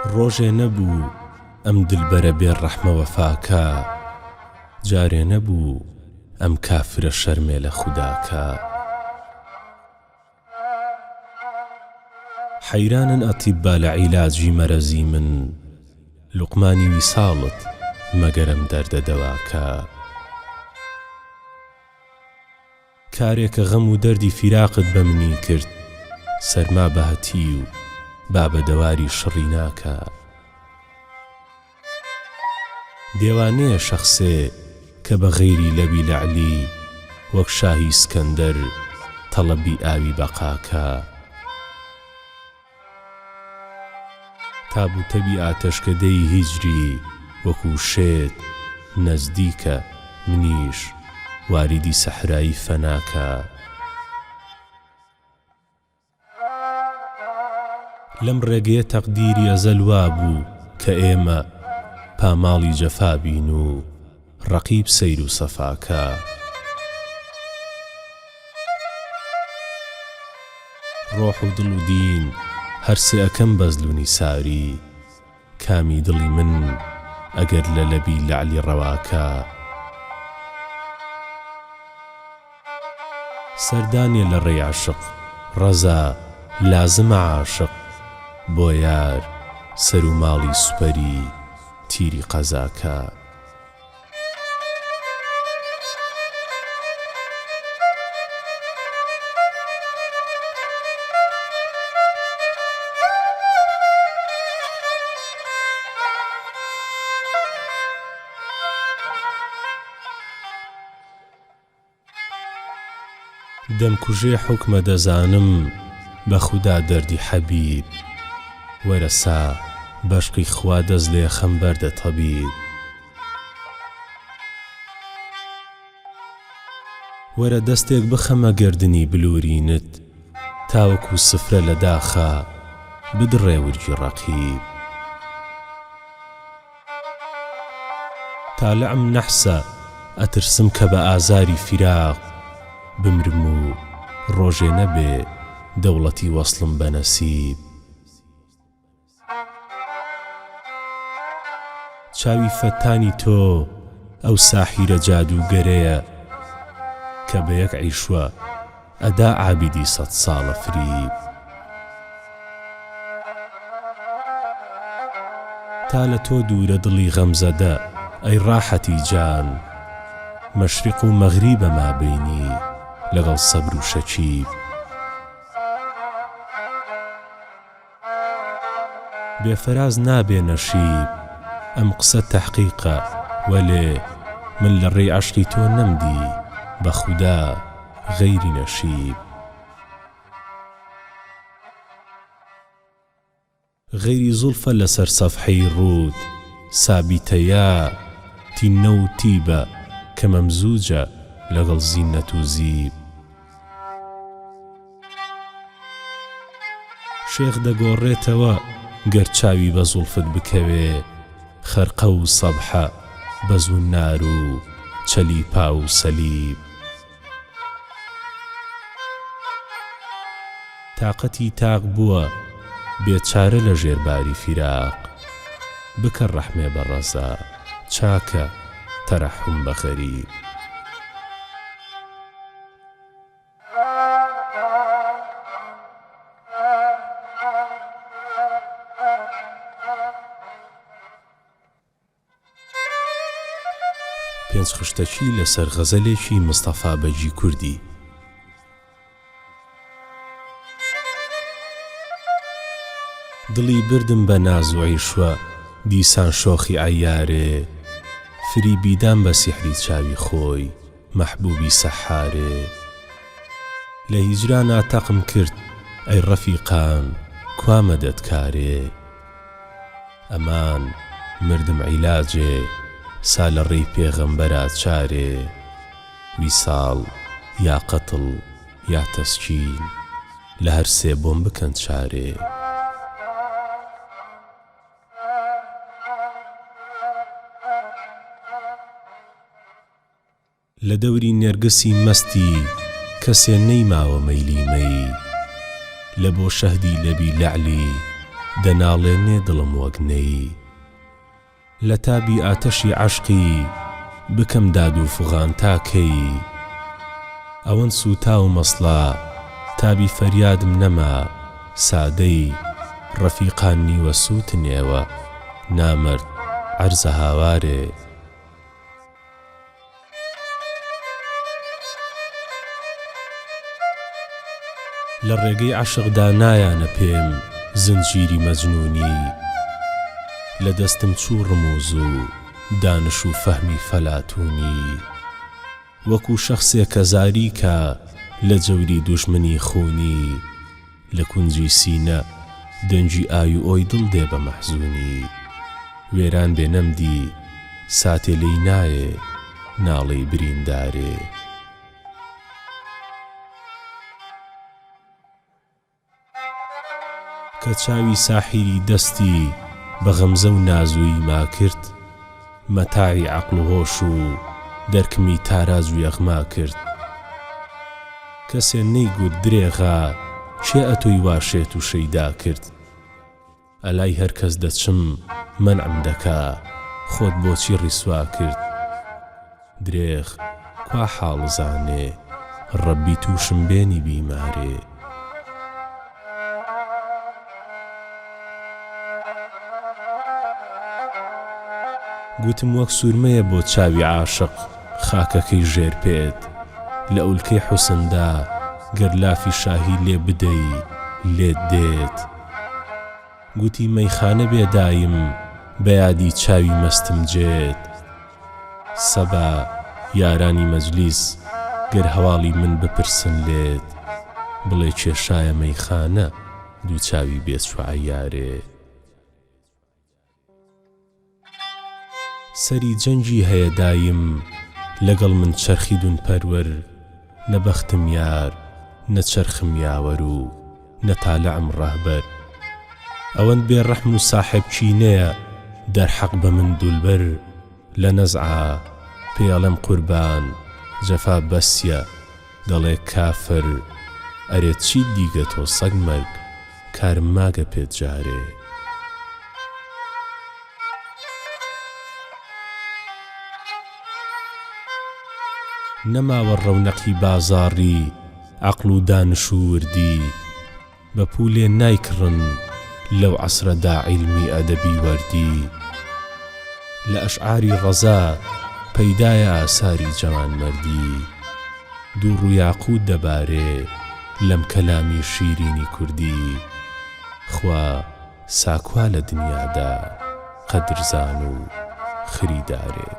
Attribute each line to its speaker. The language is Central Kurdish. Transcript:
Speaker 1: ڕۆژێ نەبوو ئەم دلبەرە بێ ڕەحمە وەفا کا، جارێ نەبوو ئەم کافرە شەرمێ لە خودا کا. حەیرانن ئەتیبا لە عیلاجی مەرەزی من، لوقمانی ویساڵت مەگەر ئەم دەردە دەوا کا. کارێکە غەم و دەردی فیراقت بە منی کرد سەرما بە هەتیو با بە دەواری شڕی ناکا. دێوانەیە شەخسێ کە بە غەیری لەبی لەعلی وەک شاهی سکەندەر تەڵەبی ئاوی بەقا کا. تاب و تەبی ئاتەشکەدەی هیجری وەکوو شێت نەزدیکە منیش واریدی سەحرایی فەنا کە. لەم ڕێگەیە تەقدیری ئەزەل وابوو کە ئێمە پاماڵی جەفا بین و ڕەقیب سەیر و سەفا کە. ڕۆح و دڵ و دین هەر سێ ئەکەم بەزل و نیساری کامی دڵی من ئەگەر لە لەبی لەعلی ڕەواکە. سەردانێ لە ڕێی عەشق ڕەزا لازمە عاشق بۆ یار سەر و ماڵی سوپەری تیری قەزاکە. دەمکوژێ حوکمە دەزانم بە خودا دەردی حەبیب وەرە سا بەشقی خوا دەس لێخەم بەردە تەبیب. وەرە دەستێک بخەمە گەردنی بلورینت تاوەکو سفرە لە داخا بدڕێ ورگی ڕەقیب. تالعم نەحسە ئەترسم کە بە ئازاری فیراق بمرم و ڕۆژێ نەبێ دەوڵەتی وەسڵم بە نەسیب. چاوی فەتانی تۆ ئەو ساحیرە جادووگەرەیە کە بە یەک عیشوە ئەدا عابیدی سەد ساڵە فریب. تا لە تۆ دوورە دڵی غەمزەدە ئەی ڕاحەتی جان مەشریق و مەغریبە مابەینی لەگەڵ سەبر و شەکیب. بێ فەراز نابێ نەشیب ئەم قسە تەحقیقە وەلێ من لە ڕێی عەشقی تۆ نەمدی بە خودا غەیری نەشیب. غەیری زوڵفە لەسەر سەفحەی ڕووت سابیتە یا تینە و تیبە کە مەمزوجە لەگەڵ زینەت و زیب. شێخ دەگۆڕێتەوە گەر چاوی بە زوڵفت بکەوێ خەرقە و سەبحە بە زونار و چەلیپا و سەلیب. تاقەتی تاق بووە بێ چارە لە ژێر باری فیراق بکە ڕەحمێ بە ڕەزا چاکە تەرەحوم بە غەریب. پێنج خشتەکی لەسەر غەزەلێکی مستەفا بەگی کوردی. دڵی بردم بە ناز و عیشوە دیسان شۆخی عەیارێ فریبی دام بە سیحری چاوی خۆی مەحبووبی سەحارێ لە هیجرانا تەقم کرد ئەی ڕەفیقان کوا مەدەدکارێ ئەمان مردم عیلاجێ سا لە ڕێی پێغەمبەرا چارێ ویساڵ یا قەتڵ یا تەسکین لە هەر سێ بۆم بکەن چارێ. لە دەوری نێرگسی مەستی کەسێ نەیماوە مەیلی مەی لە بۆ شەهدی لەبی لەعلی. دەناڵێنێ دڵم وەک نەی. لە تابی ئاتەشی عەشقی بکەم داد و فغان تا کەی؟ ئەوەند سووتاوم ئەسڵا تابی فەریادم نەما سادەی ڕەفیقان نیوە سووتن ئێوە نامەرد عەرزە هاوارێ. لە ڕێگەی عەشقدا نایانە پێم زنجیری مەجنوونی لە دەستم چوو ڕموز و دانش و فەهمی فەلاتوونی وەکوو شەخسێ کە زاری کا لە جەوری دوژمنی خوونی لە کونجی سینە دەنگی ئای و ئۆی دڵ دێ بە مەحزوونی وێران بێ نەمدی ساتێ لێی نایێ ناڵەی بریندارێ. کە چاوی ساحیری دەستی بە غەمزە و نازوویی ماکرد مەتاعی عەقڵ و هۆش و دەرکمی تاراج و یەغما کرد. کەسێ نەیگوت درێغا کێ ئەتۆی وا شێت و شەیدا کرد. ئەلای هەر کەس دەچم مەنعم دەکا خۆت بۆچی ڕیسوا کرد. درێغ کوا حاڵ زانێ ڕەبی تووشم بێنی بیمارێ. گوتم وەک سورمەیە بۆ چاوی عاشق خاکەکەی ژێر پێت، لە ئولکەی حوسندا گەر لافی شاهی لێ بدەی لێت دێت. گوتی مەیخانە بێ دایم بە یادی چاوی مەستم جێت. سەبا یارانی مەجلیس گەر هەواڵی من بپرسن لێت، بڵێ کێشایە مەیخانە دووچاوی بێچوە عەیارێ. سەری جەنگی هەیە دایم لەگەڵ من چەرخی دون پەروەر نە بەختم یار نە چەرخم یاوەر و نە تالعم ڕەهبەر ئەوەند بێ ڕەحم و ساحێب کینەیە دەرحەق بە من دولبەر لە نەزعا پێی ئەڵێم قوربان جەفا بەسیە دەڵێ کافر ئەرێ چیت دیگە تۆ سەگ مەرگ کارم ماگە پێت جارێ. نەماوە ڕەونەقی بازاڕی عەقڵ و دانش و وردی بە پوولێ نایکڕن لەو عەسرەدا عیلمی ئەدەبی وەردی لە ئەشعاری ڕەزا پەیدایە ئاساری جەوانمەردی دوڕ و یاقووت دەبارێ لەم کەلامی شیرینی کوردی خوا ساکوا لە دنیادا قەدرزان و خریدارێ.